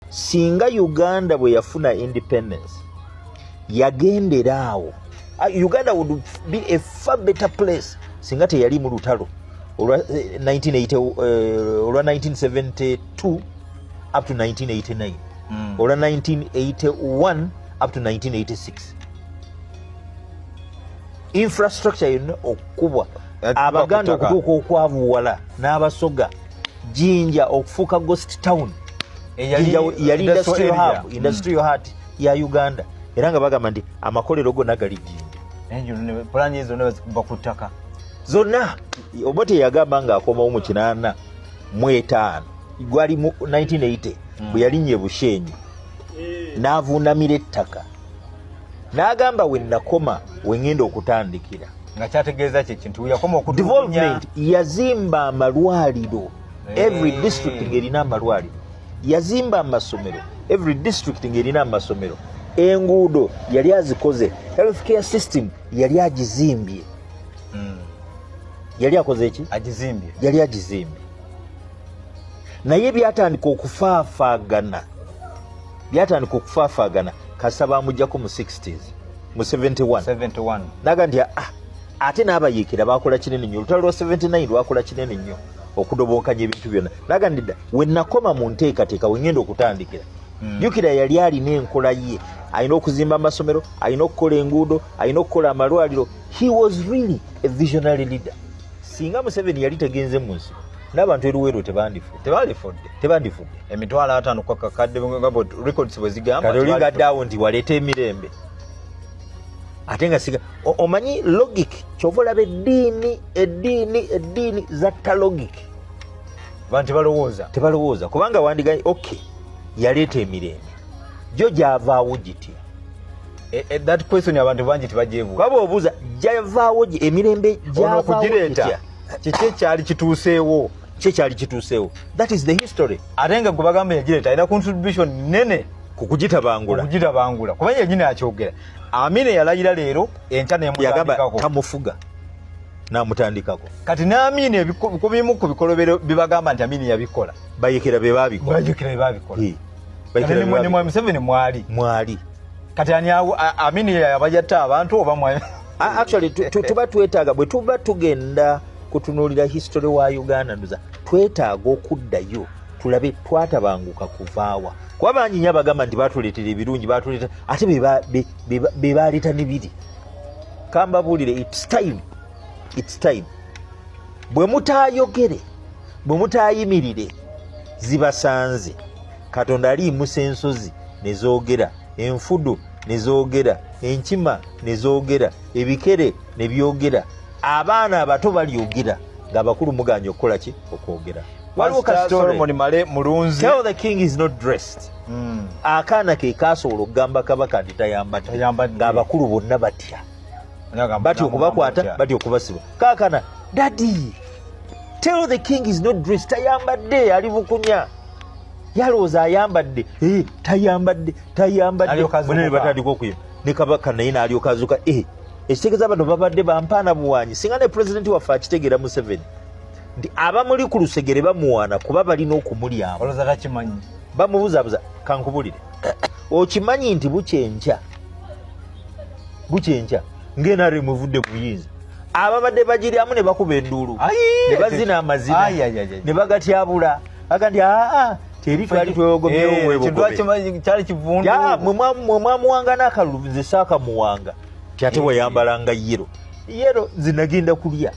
Singa Uganda bwe yafuna independence yagendera awo, Uganda would be a far better place singa teyali mu lutalo olwa 1980, olwa 1972 up to 1989, olwa 1981 up to 1986. Infrastructure yonna okukubwa, Abaganda okutuuka okwavuwala n'Abasoga, Jinja okufuuka ghost town. Jinja yali industrial hub, industrial heart ya Uganda, era nga bagamba nti amakolero gonna gali Jinja. Pulani zonna bazikuba ku ttaka. Zonna. Oba teyagamba ng'akomawo mu 85, gwali mu 1980, bwe yalinnya e Bushenyi n'avuunamira ettaka n'agamba, "We nakoma we ŋŋenda okutandikira." Nga kyategeeza kye kintu yakoma okutulugunya. Development, yazimba amalwaliro, every district ng'erina amalwaliro, yazimba amasomero, every district ng'erina amasomero, enguudo yali azikoze, healthcare system yali agizimbye. Yali akoze eki? Agizimbye. Yali agizimbye, naye byatandika okufaafaagana kasita bamugjako mu 60s, mu 71. 71. Naga nti, ah, ate n'abayiikira bakola kinene nnyo. Olutalo lwa 79 lwakola kinene nnyo okudobonkanya ebintu byonna. Naga nti, "Dda we nakoma mu nteekateeka we ngenda okutandikira." Jjukira yali alina enkola ye, alina okuzimba amasomero, alina okukola enguudo, alina okukola amalwaliro. He was really a visionary leader. Singa Museveni yali tegenze mu nsi n'abantu eruweero tebandifudde. Tebalifudde. Tebandifudde. 500,000 kwa kakadde nga bwe records bwe zigamba. Kati oli Tebalifudde. ngadde awo nti waleeta emirembe, ate nga siga omanyi logic, kyova olaba eddiini zatta logic. Bantu balowooza. Tebalowooza, kubanga wandiga, ok, yaleeta emirembe, gyo gyavaawo gitya? That question abantu bangi tebagyebuuza. Kuba bw'obuuza gyavaawo emirembe Ono gyavaawo okugireeta, gitya? Kiki ekyali kituuseewo? Ki ekyali kituuseewo? That is the history. Ate nga gwe bagamba yagireeta alina contribution nene ku kugitabangula. Okugitabangula, kuba yenyini akyogera, Amini yalayira leero enkya Yagamba nemutandikako. Tamufuga namutandikako. Kati n'Amini bimu ku bikolobero bibagamba nti Amini yabikola. Bayekera be babikola. Bajjukira bye babikola. Bayekera be Ne babikola. Mwami Museveni mwali. Mwali. Kati ani Amini yabajatta abantu oba mwami? Actually tuba twetaaga, bwe tuba tugenda kutunuulira history wa Uganda, nduza twetaaga okuddayo tulabe twatabanguka kuvaawa, kuba bangi nnyo abagamba nti batuleetera ebirungi, batuleetera, ate be baleeta ne biri. Kambabuulire, it's time, it's time. Bwe mutaayogere, bwe mutaayimirire, zibasanze. Katonda aliyimusa ensozi ne zoogera, enfudu ne zoogera, enkima ne zoogera, ebikere ne byogera, abaana abato balyogera ng'abakulu muganya okukola ki? Okwogera. Waliwo ka Pastor story. Solomon Male Mulunzi. Tell the king is not dressed. Akaana ke kasobola okugamba kabaka nti tayambadde. Tayambadde. Ng'abakulu bonna batya. Nagamba- Batya okubakwata. Namugamba. Batya okubasiba. Kaakana, "Daddy, tell the king is not dressed." Tayambadde, ali bukunya, yalowooza ayambadde. Eh, tayambadde, tayambadde. N'alyoka azuukuka. Bonna ne batandika okuyimba ne kabaka naye n'alyoka azuuka. Eh, ekitegeeza bano babadde bampaana buwanyi. Singa ne pulezidenti waffe akitegeera, Museveni, nti abamuli ku lusegere bamuwaana kuba balina okumulyamu. Olowooza takimanyi? Bamubuzabuza. Kankubulire, okimanyi nti bukyenkya, bukyenkya nga NRM evudde mu buyinza, ababadde bagiryamu ne bakuba enduulu Ayi, ne bazina amazina Ai, ai, ai, ai. ne bagatyabula, aga nti aa, teri twali twewogomyewo. Eh, bwebogobe. kintu akimanyi, kyali kivundu. Ya, mwe mwamuwanga n'akalulu, nze saakamuwanga. Ti ate wayambalanga yellow, yellow, nze nagenda kulya.